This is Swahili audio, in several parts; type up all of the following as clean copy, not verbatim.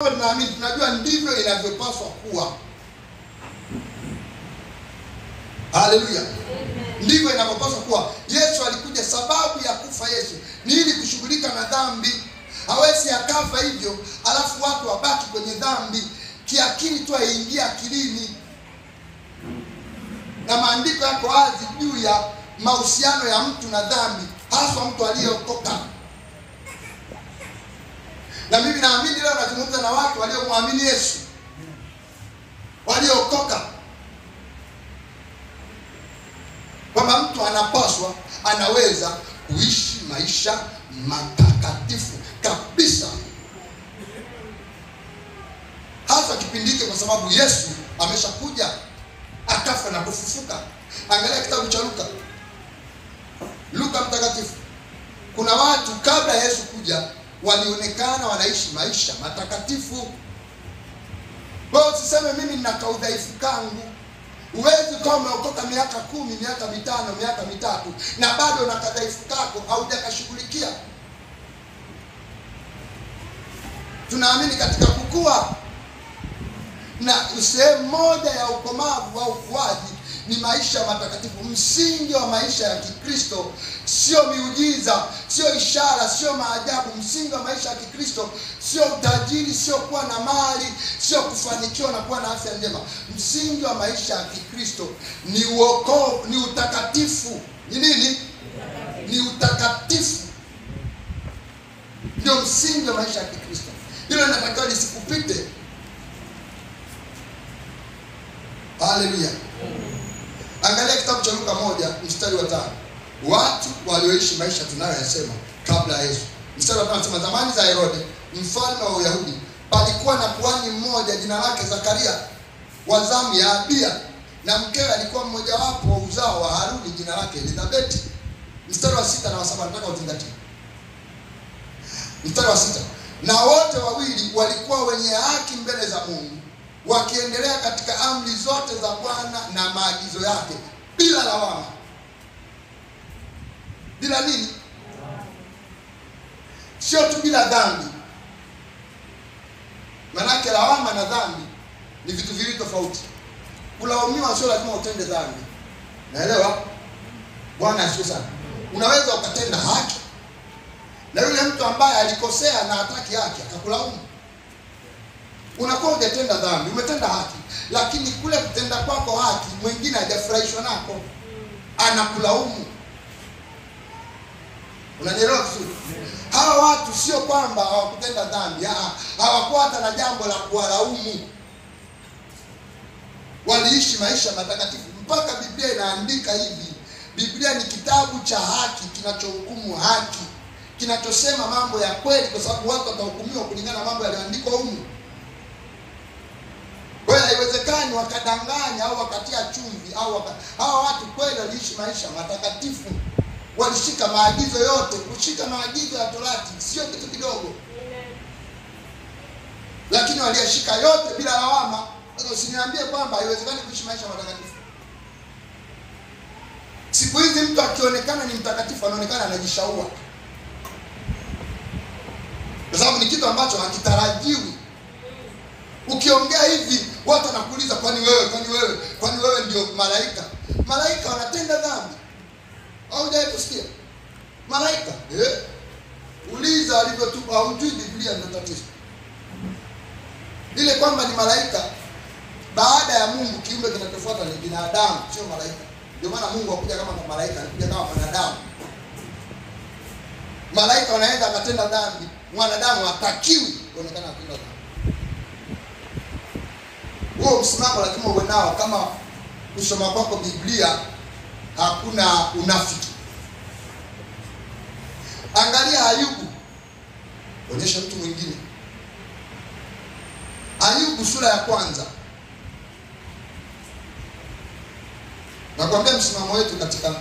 Tunaamini, tunajua ndivyo inavyopaswa kuwa. Haleluya. Ndivyo inavyopaswa kuwa. Yesu alikuja, sababu ya kufa Yesu ni ili kushughulika na dhambi. Hawezi akafa hivyo alafu watu wabaki kwenye dhambi. Kiakili tu aingia akilini. Na maandiko yako wazi juu ya mahusiano ya mtu na dhambi, haswa mtu aliyeokoka. Na mimi naamini leo nazungumza na watu waliomwamini Yesu, waliookoka, kwamba mtu anapaswa, anaweza kuishi maisha matakatifu kabisa, hasa kipindi hiki, kwa sababu Yesu ameshakuja akafa na kufufuka. Angalia kitabu cha Luka, Luka mtakatifu. Kuna watu kabla Yesu kuja walionekana wanaishi maisha matakatifu. Wewe usiseme mimi nina kaudhaifu kangu. Huwezi kama umeokoka miaka 10, miaka 5, miaka 3 na bado una kadhaifu kako haujakashughulikia. Tunaamini katika kukua, na sehemu moja ya ukomavu au ukuaji ni maisha matakatifu. Msingi wa maisha ya Kikristo sio miujiza, sio ishara, sio maajabu. Msingi wa maisha ya Kikristo sio utajiri, sio kuwa na mali, sio kufanikiwa na kuwa na afya njema. Msingi wa maisha ya Kikristo ni wokovu, ni utakatifu. Ni nini? Ni utakatifu. Ndio msingi wa maisha ya Kikristo. Hilo linatakiwa lisikupite. Haleluya. Angalia kitabu cha Luka 1 mstari wa 5. Watu walioishi maisha tunayoyasema kabla ya Yesu. Mstari wa 5 anasema, zamani za Herode mfalme wa Uyahudi, palikuwa na kuhani mmoja jina lake Zakaria wa zamu ya Abia, na mkewe alikuwa mmojawapo wa uzao wa Haruni jina lake Elizabeti. Mstari wa 6 na wa 7 nataka uzingatie. Mstari wa 6, na wote wawili walikuwa wenye haki mbele za Mungu, wakiendelea katika amri zote za Bwana na maagizo yake bila lawama. Bila nini? Sio tu bila dhambi. Manake lawama na dhambi ni vitu viwili tofauti. Kulaumiwa sio lazima utende dhambi. Naelewa? Bwana asifiwe sana. Unaweza ukatenda haki, na yule mtu ambaye alikosea na hataki haki akakulaumu. Unakuwa hujatenda dhambi, umetenda haki, lakini kule kutenda kwako haki mwingine hajafurahishwa nako, anakulaumu. Unanielewa vizuri? Hawa watu sio kwamba hawakutenda dhambi, hawakuwa hata na jambo la kuwalaumu. Waliishi maisha matakatifu. Mpaka Biblia inaandika hivi. Biblia ni kitabu cha haki kinachohukumu haki, kinachosema mambo ya kweli, kwa sababu watu watahukumiwa kulingana na mambo yaliyoandikwa humu. Kwa hiyo haiwezekani wakadanganya au wakatia chumvi au hawa watu kweli waliishi maisha matakatifu. Walishika maagizo yote. Kushika maagizo ya Torati sio kitu kidogo. Lakini waliyashika yote bila lawama. Sasa usiniambie kwamba haiwezekani kuishi maisha matakatifu. Siku hizi mtu akionekana ni mtakatifu anaonekana anajishaua, kwa sababu ni kitu ambacho hakitarajiwi. Ukiongea hivi watu wanakuuliza, kwani wewe, kwani wewe, kwani wewe ndio malaika? Malaika wanatenda dhambi. Au hujawahi kusikia? Malaika, uliza alivyotupa, haujui Biblia ndio tatizo. Ile kwamba ni malaika, baada ya Mungu kiumbe kinachofuata ni binadamu, sio malaika. Ndio maana Mungu hakuja kama malaika, alikuja kama mwanadamu. Malaika wanaweza akatenda dhambi, mwanadamu hatakiwi kuonekana atenda dhambi. Huo msimamo lazima uwe nao. Kama kusoma kwako Biblia hakuna unafiki. Angalia Ayubu, onyesha mtu mwingine. Ayubu sura ya 1. Nakwambia msimamo wetu katika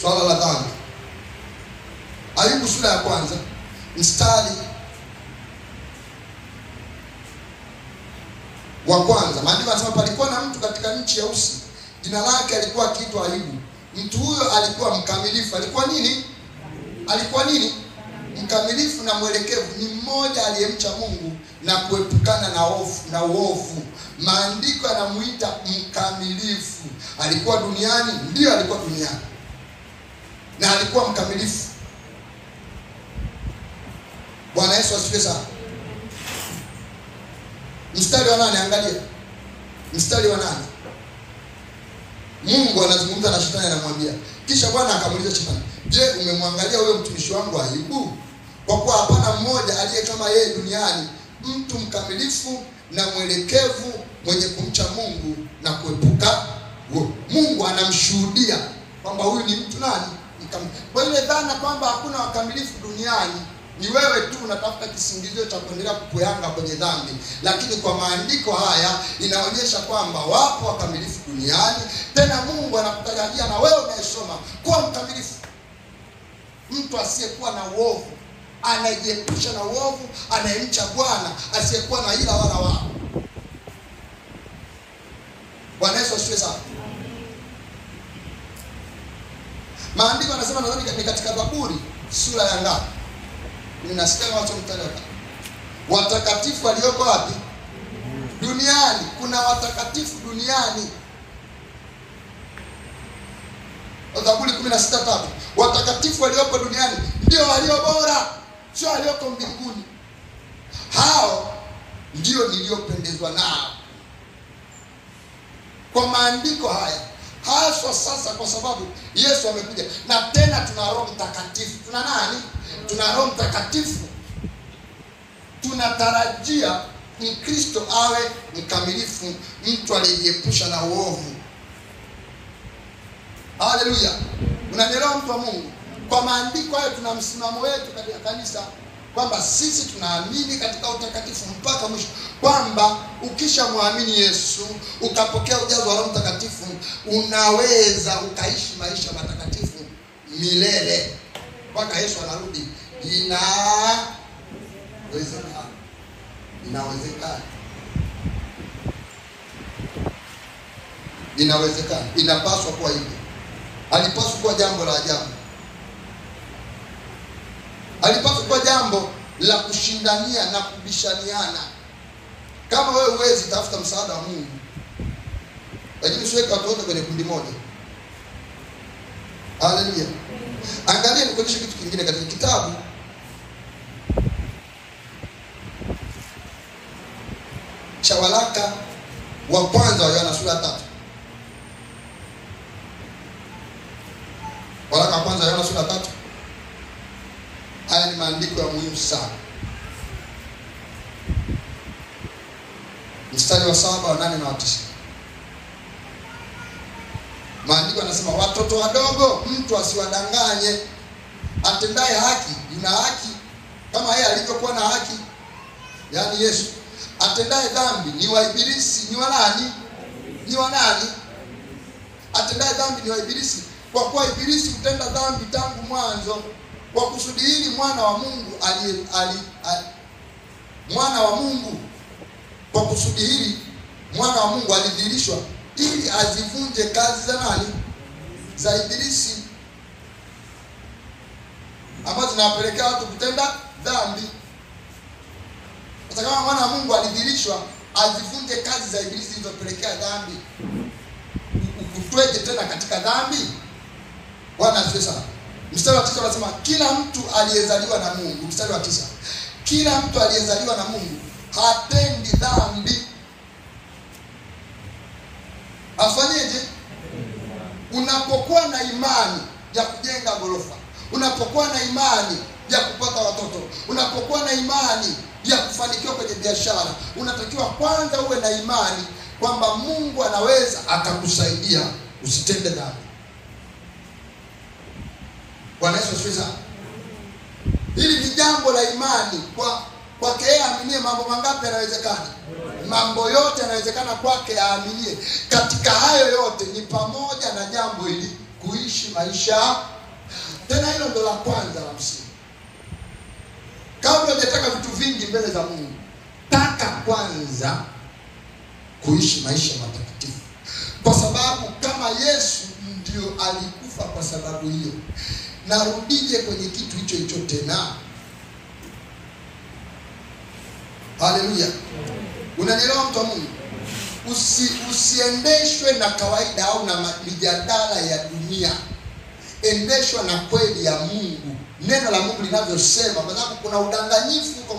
swala la dhambi. Ayubu sura ya 1 mstari wa 1. Maandiko yanasema, palikuwa na mtu katika nchi ya Usi, jina lake alikuwa akiitwa Ayubu. Mtu huyo alikuwa mkamilifu. Alikuwa nini? Alikuwa nini? Mkamilifu na mwelekevu ni mmoja aliyemcha Mungu na kuepukana na hofu na uovu. Maandiko yanamuita mkamilifu. Alikuwa duniani, ndio alikuwa duniani, na alikuwa mkamilifu. Bwana Yesu asifiwe sana. Mstari wa 8, angalia. Mstari wa 8. Mungu anazungumza na Shetani, anamwambia. Kisha Bwana akamuuliza Shetani, "Je, umemwangalia huyo mtumishi wangu Ayubu? Kwa kuwa hapana mmoja aliye kama yeye duniani, mtu mkamilifu na mwelekevu, mwenye kumcha Mungu na kuepuka uovu." Mungu anamshuhudia kwamba huyu ni mtu nani? Mkamilifu. Kwa ile dhana kwamba hakuna wakamilifu duniani, ni wewe tu unatafuta kisingizio cha kuendelea kukuyanga kwenye dhambi. Lakini kwa maandiko haya inaonyesha kwamba wapo wakamilifu duniani. Tena Mungu anakutarajia na wewe unayesoma kuwa mkamilifu. Mtu asiyekuwa na uovu, anayejiepusha na uovu, anayemcha Bwana, asiyekuwa na hila wala wao. Bwana Yesu asifiwe sana. Maandiko yanasema, nadhani ni katika Zaburi sura ya ngapi? Ninasikia watu mtaleta. Watakatifu walioko wapi? Duniani. Kuna watakatifu duniani. Zaburi 16:3. Watakatifu walioko duniani ndio walio bora, sio walioko mbinguni. Hao ndio niliopendezwa nao. Kwa maandiko haya, haswa sasa kwa sababu Yesu amekuja, na tena tuna Roho Mtakatifu. Tuna nani? Tuna Roho Mtakatifu. Tunatarajia Mkristo awe mkamilifu, mtu aliyejiepusha na uovu. Haleluya. Unanielewa mtu wa Mungu? Kwa maandiko hayo tuna msimamo wetu katika kanisa kwamba sisi tunaamini katika utakatifu mpaka mwisho, kwamba ukishamwamini Yesu ukapokea ujazo wa Roho Mtakatifu unaweza ukaishi maisha matakatifu milele mpaka Yesu anarudi. Inawezekana. Inawezekana. Inawezekana. Inapaswa kuwa hivyo. Alipaswa kuwa jambo la ajabu. Alipaswa kuwa jambo la kushindania na kubishaniana. Kama wewe huwezi, tafuta msaada wa Mungu. Lakini usiweke watu wote kwenye kundi moja. Haleluya. Angalia nikuonyeshe kitu kingine katika kitabu cha waraka wa kwanza wa Yohana sura 3. Waraka wa kwanza wa Yohana sura 3. Haya ni maandiko ya muhimu sana. Mstari wa 7, wa 8 na wa 9. Maandiko yanasema, watoto wadogo mtu asiwadanganye. Atendaye haki yuna haki kama yeye alivyokuwa na haki, yaani Yesu. Atendaye dhambi ni wa ibilisi. Ni wa nani? Ni wa nani? Atendaye dhambi ni wa ibilisi, kwa kuwa ibilisi hutenda dhambi tangu mwanzo. Kwa kusudi hili mwana wa Mungu mwana wa Mungu, kwa kusudi hili mwana wa Mungu alidhihirishwa ili azivunje kazi za nani? Za ibilisi, ambazo zinawapelekea watu kutenda dhambi. Sasa kama mwana wa Mungu alidhihirishwa azivunje kazi za ibilisi zilizopelekea dhambi, ukutweje tena katika dhambi? Bwana asifiwe sana. Mstari wa 9 anasema kila mtu aliyezaliwa na Mungu, mstari wa 9. Kila mtu aliyezaliwa na Mungu hatendi dhambi. Afanyeje? Unapokuwa na imani ya kujenga ghorofa, unapokuwa na imani ya kupata watoto, unapokuwa na imani ya kufanikiwa kwenye biashara, unatakiwa kwanza uwe na imani kwamba Mungu anaweza akakusaidia usitende dhambi. Bwana Yesu asifiwe sana. Hili ni jambo la imani. Kwake yeye aaminie mambo mangapi yanawezekana? Mambo yote yanawezekana kwake aaminie. Katika hayo yote ni pamoja na jambo hili, kuishi maisha. Tena hilo ndo la kwanza la msingi. Kabla hujataka vitu vingi mbele za Mungu, taka kwanza kuishi maisha matakatifu. Kwa sababu kama Yesu ndio alikufa kwa sababu hiyo, narudije kwenye kitu hicho hicho tena? Haleluya. Unanielewa mtu wa Mungu? Usiendeshwe na kawaida au na mijadala ya dunia. Endeshwa na kweli ya Mungu, neno la Mungu linavyosema, kwa sababu kuna udanganyifu huko